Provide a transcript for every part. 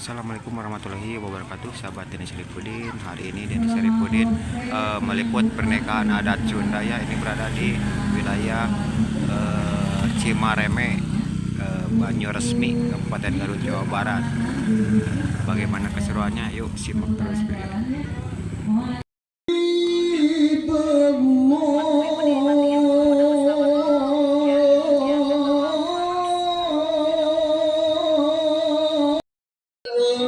Assalamualaikum warahmatullahi wabarakatuh, sahabat Denny Saripudin. Hari ini Denny Saripudin meliput pernikahan adat Sunda ya. Ini berada di wilayah Cimareme, Banyuresmi, Kabupaten Garut, Jawa Barat. Bagaimana keseruannya? Yuk, simak terus video.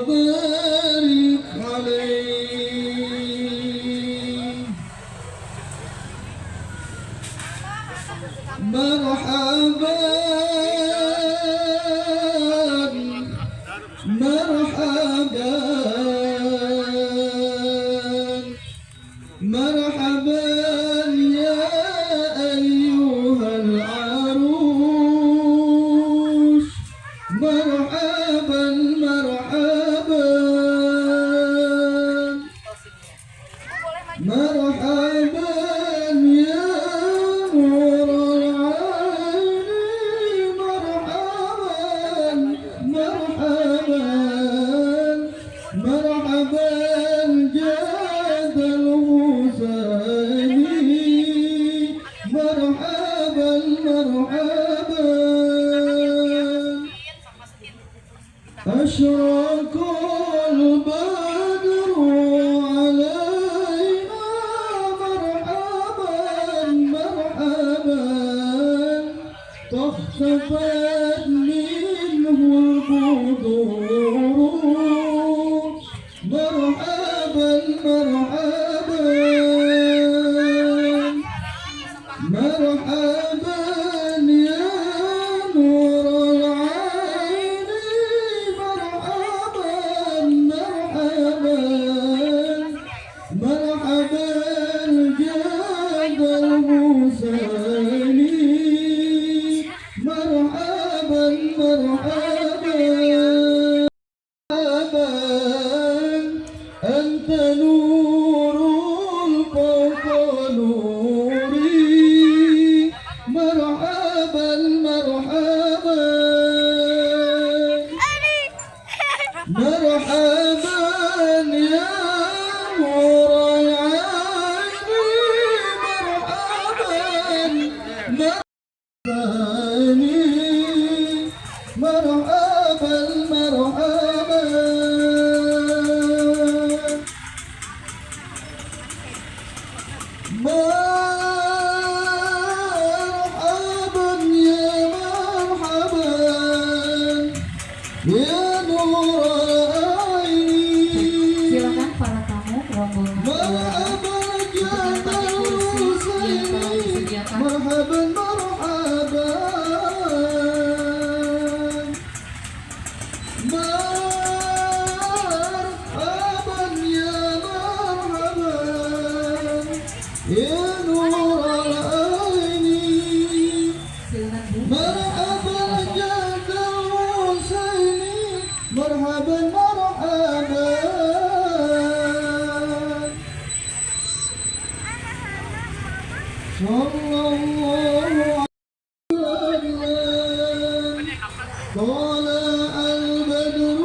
بارك عليه. مرحبا مرحبا مرحبا يا أيها العروس، مرحبا مرحبا مرحبا يا نور العين، مرحبا مرحبا مرحبا جاد الحسين، مرحبا مرحبا. أشرق البدر علينا، مرحبا مرحبا، فاختفت منه البدور، مرحبا مرحبا مرحبا يا نور العين، مرحبا مرحبا مرحبا جاد الحسين، مرحبا مرحبا. أنت نور فوق نوري، مرحبا مرحبا مرحبا يا نور العين، مرحبا مرحبا مرحبا مرحبا مرحبا يا مرحبا يا نور العين. Silakan para tamu rombongan keluarga مرحبا untuk جاد menempati kursi yang telah الحسين disediakan. مرحبا مرحبا مرحبا يا مرحبا يا نور العين. Silakan, Bu. مرحبا جاد الحسين، مرحبا مرحبا. صلى الله عليه وسلم. طلع البدر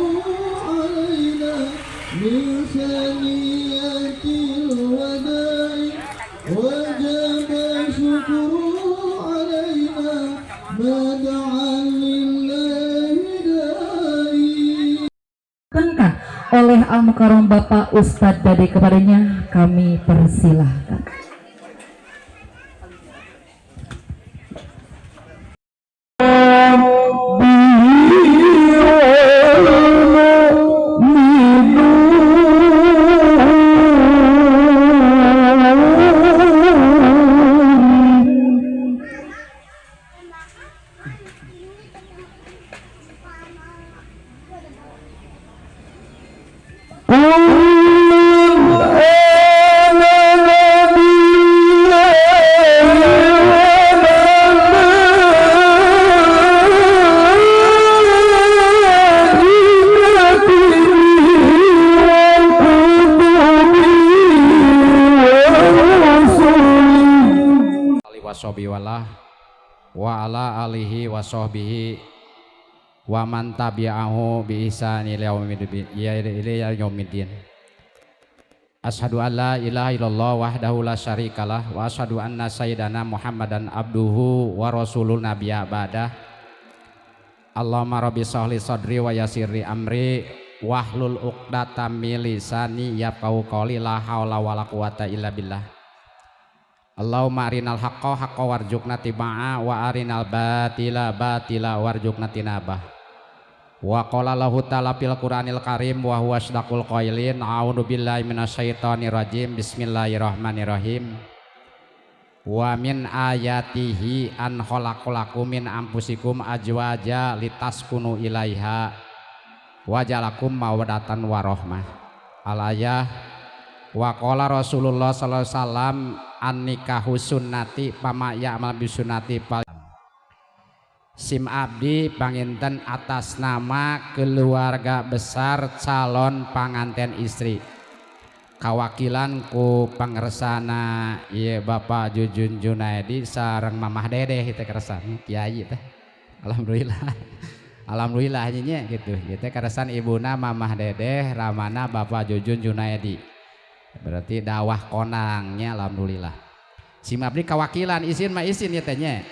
علينا من ثنيات الوداع، وجب الشكر علينا ما دعا لله داعي. Datangkan oleh Al-Mukarram Bapak Ustadz Dade, kepadanya kami persilahkan. Wasobi walah wa ala alihi wa sahbihi. Wa man tabi'ahu bi ihsani ila yaumiddin. Asyhadu an la ilaha illallah wahdahu la syarikalah wa asyhadu anna sayyidana Muhammadan abduhu wa rasulun nabiyya ba'dah. Allahumma rabbi sholli sadri wa yassirli amri wahlul 'uqdatam min lisani yafqahu qawli, la haula wala quwata illa billah. Allahumma arinal haqqa haqqa warzuqna tibaa wa arinal batila batila warzuqna tinabah. Wa qala lahu ta'ala fil Qur'anil Karim wa huwa asdaqul qailin, a'udzu billahi minasyaitonir rajim, bismillahirrahmanirrahim. Wa min ayatihi an khalaqalakum min anfusikum azwaja litaskunu ilaiha wa ja'alakum mawaddatan warahmah. Al ayah. Wa qala Rasulullah sallallahu alaihi wasallam, an nikahu sunnati fama ya'mal bi sunnati fal. Sim abdi panginten atas nama keluarga besar calon panganten istri, kawakilan ku pangersana ieu Bapak Jujun Junaidi sareng Mamah Dedeh teh, keresan kiai teh. Alhamdulillah, alhamdulillah nya gitu. Ieu teh keresan ibuna Mamah Dedeh, ramana Bapak Jujun Junaidi, berarti dawah konangnya. Alhamdulillah, sim abdi kawakilan, isin mah isin ieu teh nya.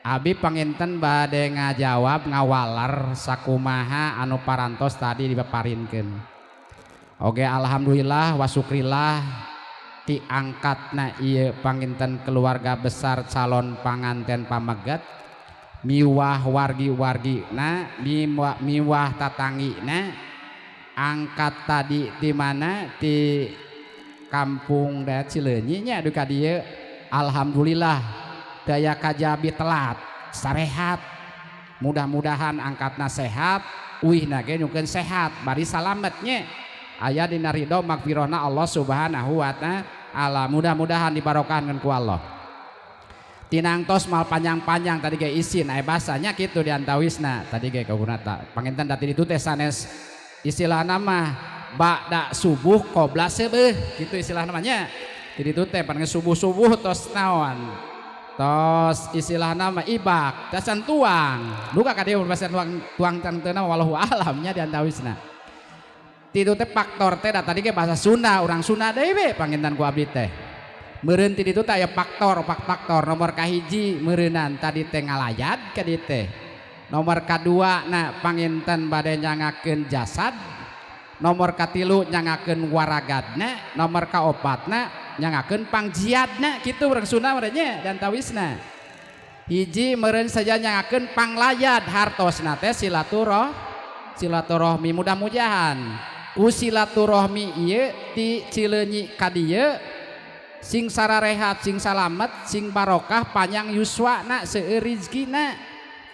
Abi panginten bade ngajawab, ngawalar sakumaha anu parantos tadi dipaparinkeun. Oke, alhamdulillah wa syukrillah, diangkatna ieu panginten keluarga besar calon panganten pameget miwah wargi-wargina, miwah, miwah tatanggina, angkat tadi di mana, di kampung da Cileunyi nya duka dieu. Alhamdulillah, daya kajabi telat, sarehat. Mudah-mudahan angkatna sehat, uihna ge nyungkeun sehat bari salametnya, aya dina ridho magfirahna Allah Subhanahu wa Ta'ala. Mudah-mudahan dibarokahkeun ku Allah. Tinangtos mal panjang-panjang, tadi ge isin aya basanya kitu di antawisna tadi ge kaguna ta panginten tadi itu teh sanes istilah nama ba'da subuh qobla seubeuh gitu istilah namanya. Jadi itu teh panggil subuh-subuh tos naon, tos istilah nama ibak dasan tuang duka ka dieu bahasa tuang tuang tentena, wallahu alamnya di antawisna. Titu teh faktor teh da tadi ge bahasa Sunda, urang Sunda deui we panginten ku abdi teh meureun. Ti ditu teh aya faktor faktor. Nomor kahiji meureunan tadi teh ngalayat ka dieu teh. Nomor kadua na panginten bade nyangakeun jasad. Nomor katilu nyangakeun waragadna. Nomor kaopatna nyangakeun pangjiadna kitu urang Sunda meureun. Dan tawisna hiji meureun saja nyangakeun panglayat, hartosna teh silaturahmi. Mudah-mudahan ku silaturahmi ieu ti Cileunyi ka dieu sing sararehat, sing salamet, sing barokah, panjang yuswana, seueur rizkina,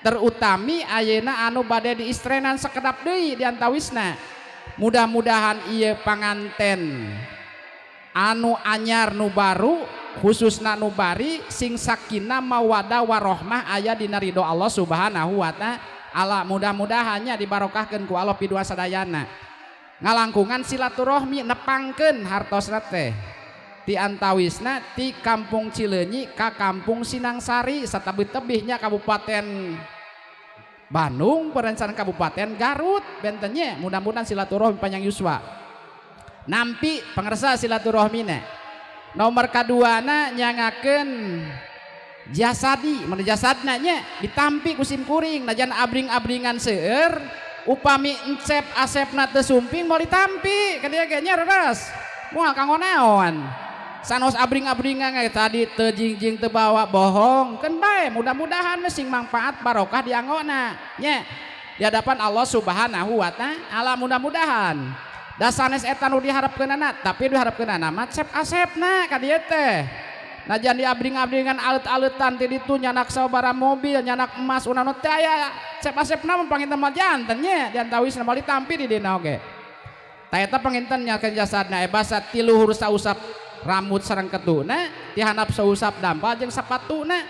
terutami ayeuna anu bade diistrenan sakedap deui di antawisna. Mudah-mudahan ieu panganten anu anyar, nu baru, khususna nu bari, sing sakinah mawadah warohmah, aya dina ridho Allah Subhanahu wa Ta'ala. Mudah-mudahannya dibarokahkeun ku Allah pidua sadayana, ngalangkungan silaturahmi, nepangkeun hartosna teh ti antawisna ti kampung Cileunyi ka kampung Sinangsari, satabih-tebihnya Kabupaten Bandung, perencanaan Kabupaten Garut bentennya. Mudah-mudahan silaturahmi panjang yuswa, nampi pangersa silaturahmina. Nomor kaduana nyangakeun jasadi, mana jasadna nya ditampi ku sim kuring. Najan abring-abringan seueur, upami encep asepna teu sumping, mau ditampi ka dieu ge nya, reres moal kanggo naon sanos abring-abringan ge tadi teu jingjing, teu bawa bohong keun bae. Mudah-mudahan sing mangfaat, barokah dianggona nya di hadapan Allah Subhanahu wa Ta'ala. Mudah-mudahan da sanes eta nu diharapkeunana, tapi diharapkeunana mah cep asepna ka dieu teh. Najan diabring-abringan, alet-aletan ti ditu, nyanak sabaraha mobil, nyanak emas unano teh, aya cep asepna mah panginten mah janten nya di antawisna moal ditampi di dina oge. Ta eta panginten nyakeun jasadna, basa ti luhur sausap rambut sareng ketuna, ti handap sausap dampal jeung sapatuna,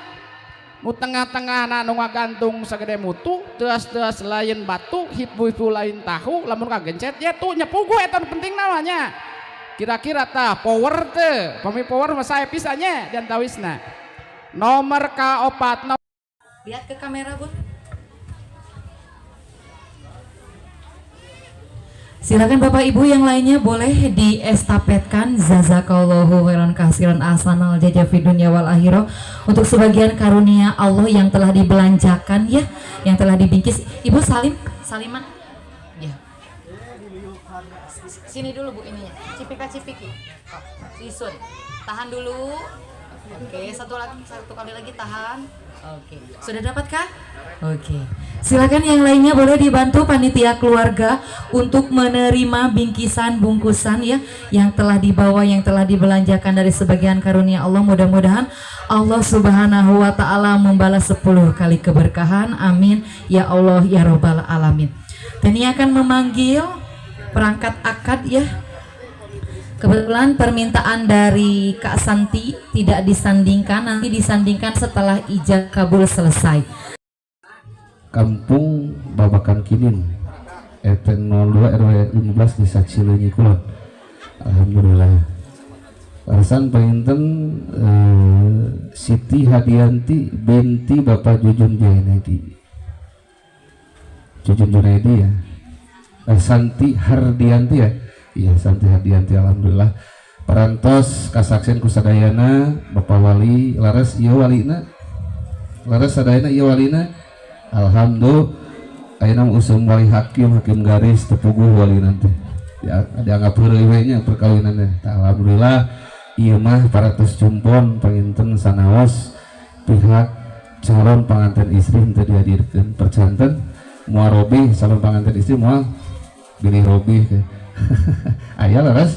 nu tengah-tengahna nu ngagantung sagede mutu, teas-teas lain batu, hipu-hipu lain tahu, lamun kagencet ya tuh nya puguh. Eta nu penting namanya kira-kira tah power teh, pami power mah sae pisan nya di antawisna. Nomor kaopat Lihat ke kamera, Bun. Silakan Bapak Ibu yang lainnya boleh diestafetkan. Jazakallahu khairan kasiran, ahsanal jaza fid dunya wal akhirah, untuk sebagian karunia Allah yang telah dibelanjakan ya, yang telah dibingkis. Ibu salim, saliman. Ya. Sini dulu, Bu, ininya. Cipika cipiki. Oh, isun. Tahan dulu. Oke, satu lagi, satu kali lagi tahan. Oke. Sudah dapatkah? Oke. Silakan yang lainnya boleh dibantu panitia keluarga untuk menerima bingkisan bungkusan ya, yang telah dibawa, yang telah dibelanjakan dari sebagian karunia Allah. Mudah-mudahan Allah Subhanahu wa taala membalas 10 kali keberkahan. Amin ya Allah ya robbal alamin. Tani akan memanggil perangkat akad ya. Kebetulan permintaan dari Kak Santi tidak disandingkan, nanti disandingkan setelah ijab kabul selesai. Kampung Babakan Kinin, RT 02 RW 15, Desa Cileunyi Kulon. Alhamdulillah. Alasan panginten Siti Hadianti binti Bapak Jujun Junaidi. Jujun Junaidi ya. Santi Hardianti ya. Iya, Santi Hardianti, alhamdulillah. Parantos kasaksian ku sadayana Bapak Wali, laras ieu walina? Laras sadayana ieu walina? Alhamdulillah. Ayeuna usum wali hakim, hakim garis teu puguh wali nanti. Ya, dianggap heureuy we nya perkawinan teh. Alhamdulillah, ieu mah parantos cumpon panginten sanaos pihak calon pengantin istri henteu dihadirkeun, percanten moal robih calon pengantin istri, moal bilih robih ke. Aya laras?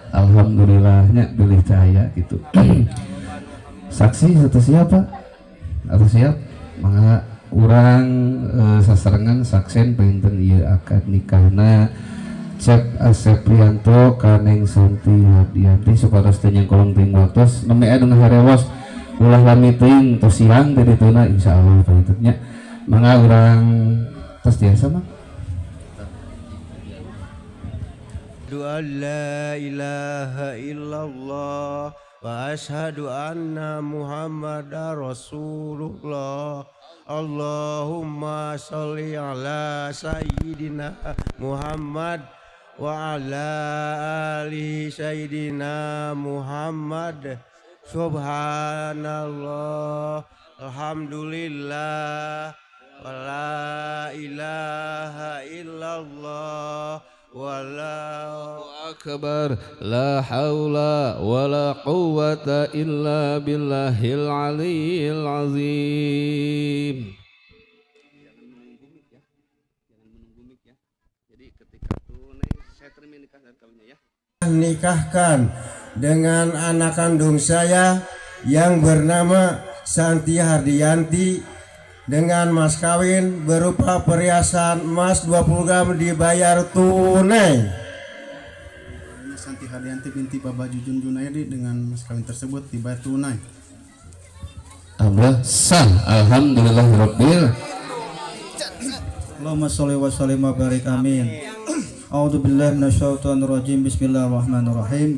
Alhamdulillahnya bilih cahaya gitu. Saksi atau siapa atau siap, maka urang sasarengan saksen panginten ieu akad nikahna Cep Asep Prianto ka Neng Santi Hardianti, supados teu nyangkolong teuing waktos, nembe anu ngaharewos, ulah lami teuing, tos siang di dituna insyaallah panginten nya. Mangga urang tos tiasa mah. أشهد أن لا إله إلا الله وأشهد أن محمدا رسول الله. اللهم صل على سيدنا محمد وعلى آل سيدنا محمد. سبحان الله، الحمد لله، ولا إله إلا الله، ولا أكبر، لا حول ولا قوة إلا بالله العلي العظيم. Jangan menunggu mik ya. Jangan menunggu mik ya. Jadi ketika tunai saya terima nikah dan kawinnya ya. Nikahkan dengan anak kandung saya yang bernama Santi Hardianti dengan mas kawin berupa perhiasan emas 20 gram dibayar tunai. Santi Hardianti binti Bapak Jujun Junaidi dengan mas kawin tersebut dibayar tunai. Alhamdulillah sah. Alhamdulillah rabbil اللهم صل وسلم وبارك، amin. أعوذ بالله من الشيطان الرجيم. بسم الله الرحمن الرحيم.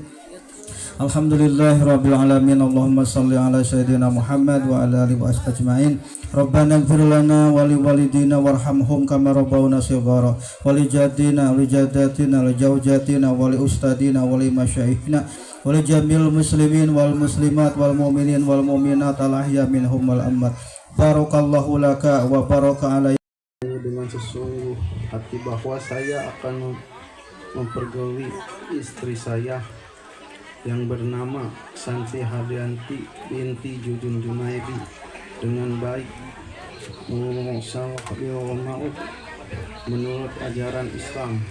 الحمد لله رب العالمين. اللهم صل على سيدنا محمد وعلى آله وأصحابه أجمعين. ربنا اغفر لنا ولوالدينا وارحمهم كما ربونا صغارا، ولجدنا، لجداتنا، لزوجاتنا، ولأستاذنا، ولمشايخنا، ولجميع المسلمين والمسلمات والمؤمنين والمؤمنات الأحياء منهم والأموات. بارك الله لك وبارك عليك. Dengan sesungguh hati bahwa saya akan mempergauli istri saya yang bernama Santi Hardianti binti Jujun Junaidi dengan baik ma'ruf menurut ajaran Islam.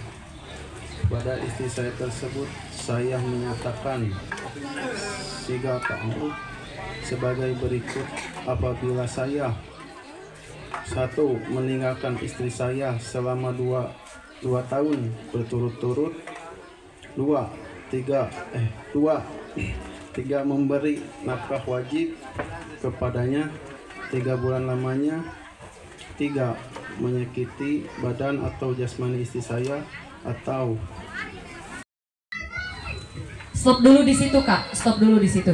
Pada istri saya tersebut saya menyatakan sighah ta'aruf sebagai berikut: apabila saya, satu, meninggalkan istri saya selama 2 tahun berturut-turut, dua, tiga, eh, dua, tiga, memberi nafkah wajib kepadanya 3 bulan lamanya, tiga, menyakiti badan atau jasmani istri saya atau Stop dulu di situ, Kak, stop dulu di situ.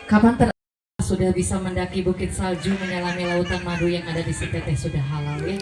Kapan ter sudah bisa mendaki bukit salju, menyelami lautan madu yang ada di situ teh sudah halal ya.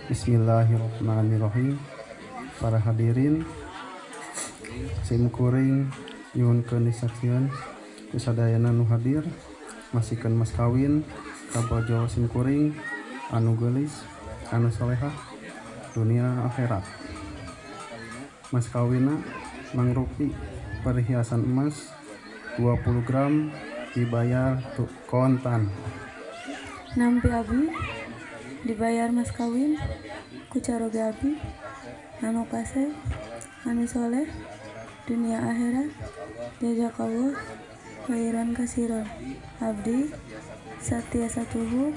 Bismillahirrahmanirrahim. Para hadirin, sim kuring nyuhunkeun disaksian ku sadayana nu hadir masihkeun mas kawin ka bojo sim kuring anu geulis, anu solehah dunia akhirat. Mas kawinna mangrupi perhiasan emas 20 gram dibayar kontan. Nampi abi dibayar mas kawin ku caroge abi anu kasep, anu soleh dunia akhirat. Jazakallah khairan kasiron. Abdi satya satuhu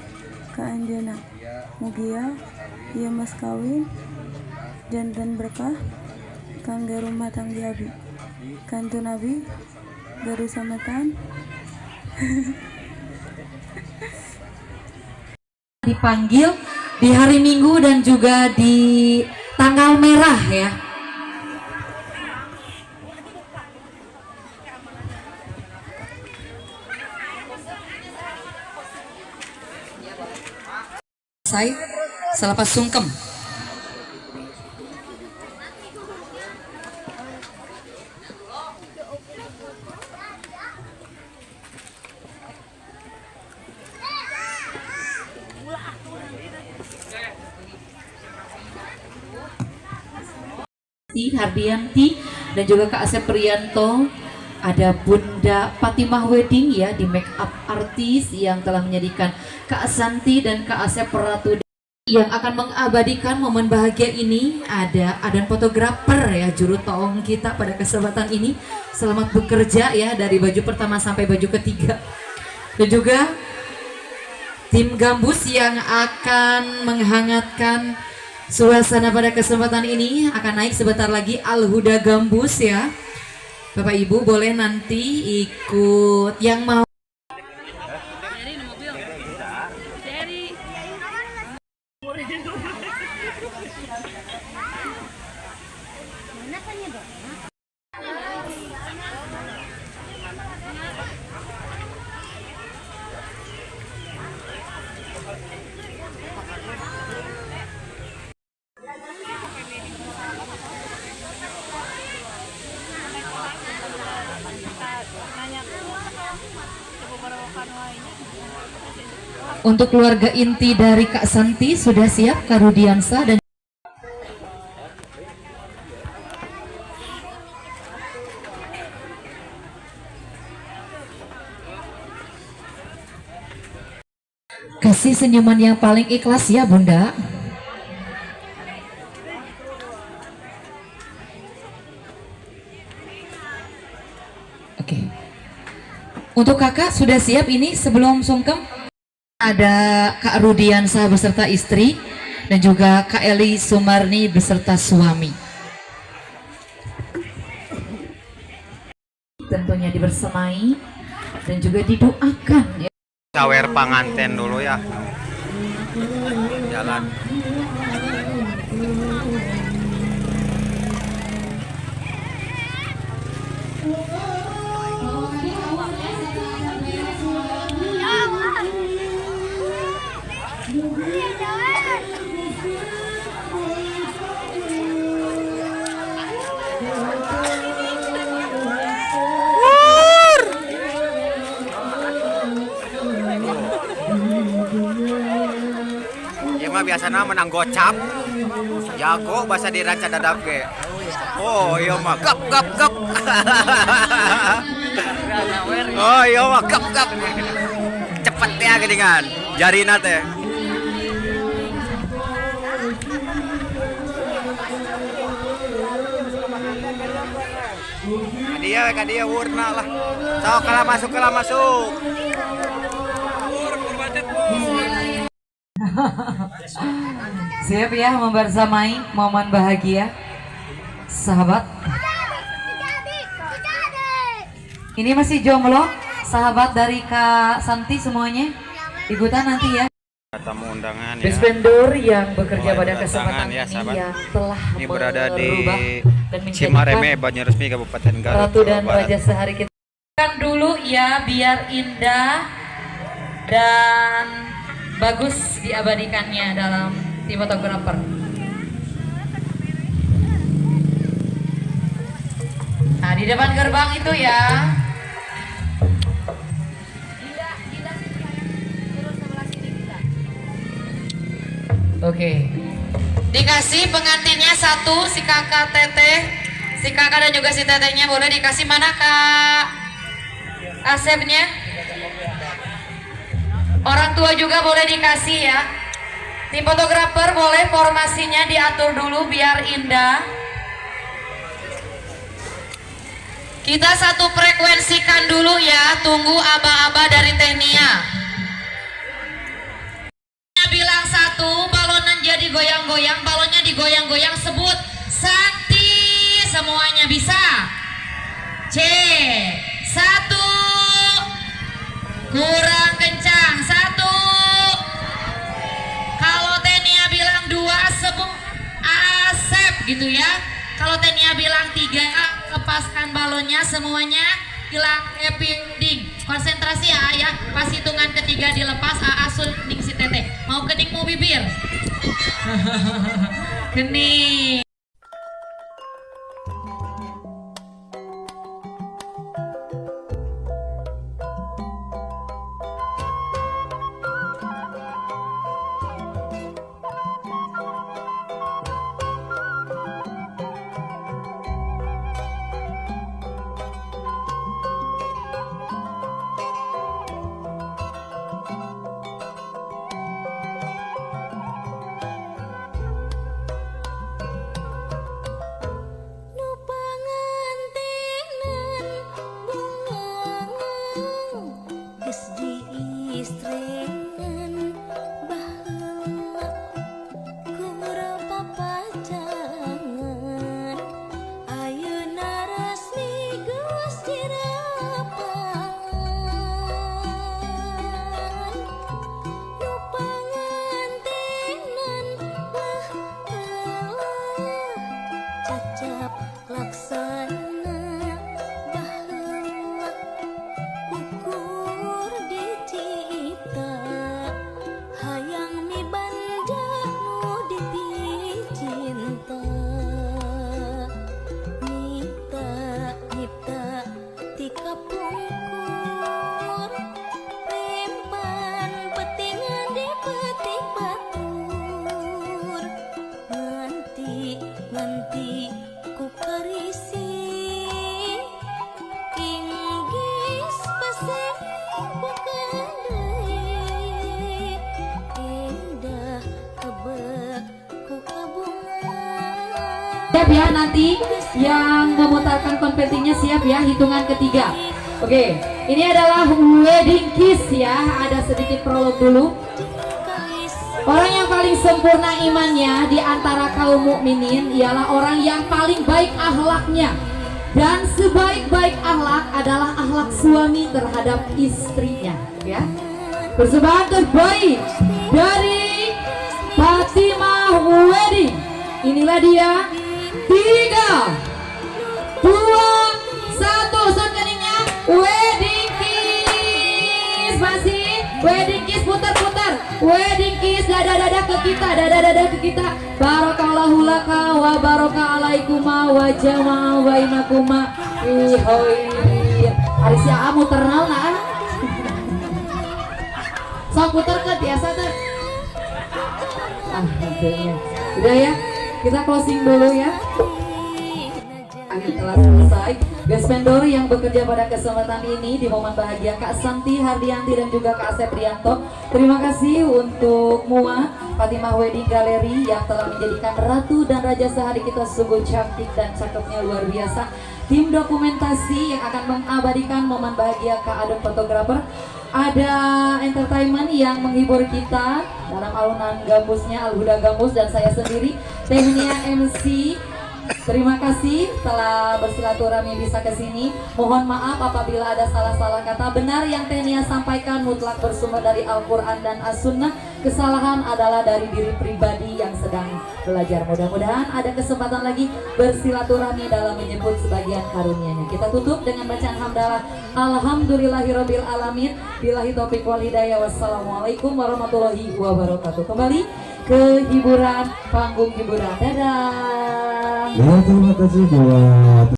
ka anjeunna, mugia ieu mas kawin janten berkah kangge rumah tangga abi. Kantun abi gaduh sametan. Dipanggil di hari Minggu dan juga di tanggal merah ya. Saya selepas sungkem. Hardianti dan juga Kak Asep Prianto, ada Bunda Fatimah Wedding ya di make up artis yang telah menjadikan Kak Santi dan Kak Asep Ratu yang akan mengabadikan momen bahagia ini. Ada Adan fotografer ya, juru tolong kita pada kesempatan ini. Selamat bekerja ya, dari baju pertama sampai baju ketiga. Dan juga tim Gambus yang akan menghangatkan suasana pada kesempatan ini akan naik sebentar lagi, Al-Huda Gambus ya. Bapak Ibu boleh nanti ikut yang mau. Untuk keluarga inti dari Kak Santi sudah siap, Kak Rudiansa dan kasih senyuman yang paling ikhlas ya Bunda. Oke. Untuk kakak sudah siap ini sebelum sungkem? Ada Kak Rudiansa beserta istri dan juga Kak Eli Sumarni beserta suami. Tentunya dibersamai dan juga didoakan ya. Sawer panganten dulu ya. Jalan. Biasanya menang gocap, jago bahasa di Ranca Dadap ge. Oh iya mah gap gap gap. Oh iya mah gap gap. Cepet ya geningan jarina teh. Kadia wurna lah. Sok kalah masuk kalah masuk. Siap ya membersamai momen bahagia sahabat. Ini masih jomblo sahabat dari Kak Santi semuanya ikutan nanti ya. Tamu undangan ya. Best vendor yang bekerja Mulai pada berdatangan kesempatan ya, ini sahabat. yang telah Ini berada di merubah dan menjadikan Cimareme, Banyuresmi, Kabupaten Garut, Ratu Jawa dan Barat. Raja sehari kita. Kan dulu ya biar indah dan Bagus diabadikannya dalam tim fotografer. Nah, di depan gerbang itu ya. Dinda, Dinda sini sayang. Turun sebelah sini bisa. Oke. Dikasih pengantinnya satu, si kakak teteh, si kakak dan juga si tetehnya boleh dikasih. Mana Kak Asepnya? Orang tua juga boleh dikasih ya. Tim fotografer boleh formasinya diatur dulu biar indah. Kita satu frekuensikan dulu ya, tunggu aba-aba dari Teh Nia. Bilang satu, balonan jadi goyang-goyang, balonnya digoyang-goyang, sebut Santi, semuanya bisa. C, satu, kurang kencang, satu. Kalau Teh Nia bilang dua, sebut Asep gitu ya. Kalau Teh Nia bilang tiga, lepaskan balonnya semuanya, bilang happy wedding. Konsentrasi ya, ya. Pas hitungan ketiga dilepas, AA sunting si teteh. Mau kening mau bibir? Kening. Nu pangantenan bunga geus diistrenan baheula ku papajangan, ayeuna resmi geus dirapan. Nu pangantenan baheula cacap laksana baheula ukur dicipta hayang mibanda nu dipicinta, nyipta nyipta ti kapungkur rempan petingan di petik batur, nganti nganti ku karisi inggis pasang bukan deui endah kebek ku kabungan. Siap ya, nanti yang memutarkan konfetinya siap ya, hitungan ketiga. Oke, ini adalah wedding kiss ya. Ada sedikit prolog dulu. Orang yang paling sempurna imannya di antara kaum mukminin ialah orang yang paling baik akhlaknya. Dan sebaik-baik akhlak adalah akhlak suami terhadap istrinya, ya. Persembahan terbaik dari Fatimah Wedding. Inilah dia. Tiga, dua, satu. Sun keningnya. Wedding kiss masih. Wedding kiss putar-putar. Wedding kiss dada-dada ke kita, dada-dada ke kita. Barakallahu laka wa baraka alaikuma wa jama'a bainakuma. Ih, hoi. Ari si Aa muter naon, ah? Sok puter ke biasa tuh. Ah, hasilnya. Udah ya, kita closing dulu ya. Akhir telah selesai. Guest vendor yang bekerja pada kesempatan ini di momen bahagia Kak Santi Hardianti dan juga Kak Asep Rianto. Terima kasih untuk MUA Fatimah Wedding Gallery yang telah menjadikan ratu dan raja sehari kita sungguh cantik dan cakepnya luar biasa. Tim dokumentasi yang akan mengabadikan momen bahagia Kak Adon fotografer. Ada entertainment yang menghibur kita dalam alunan gambusnya Al Huda Gambus dan saya sendiri Tehnia MC. Terima kasih telah bersilaturahmi bisa ke sini. Mohon maaf apabila ada salah-salah kata. Benar yang Teh Nia sampaikan mutlak bersumber dari Al-Quran dan As-Sunnah. Kesalahan adalah dari diri pribadi yang sedang belajar. Mudah-mudahan ada kesempatan lagi bersilaturahmi dalam menyebut sebagian karunia-Nya. Kita tutup dengan bacaan hamdalah. Alhamdulillahirabbil alamin. Billahi taufik wal hidayah. Wassalamualaikum warahmatullahi wabarakatuh. Kembali ke hiburan, panggung hiburan. Dadah. Ya, terima kasih buat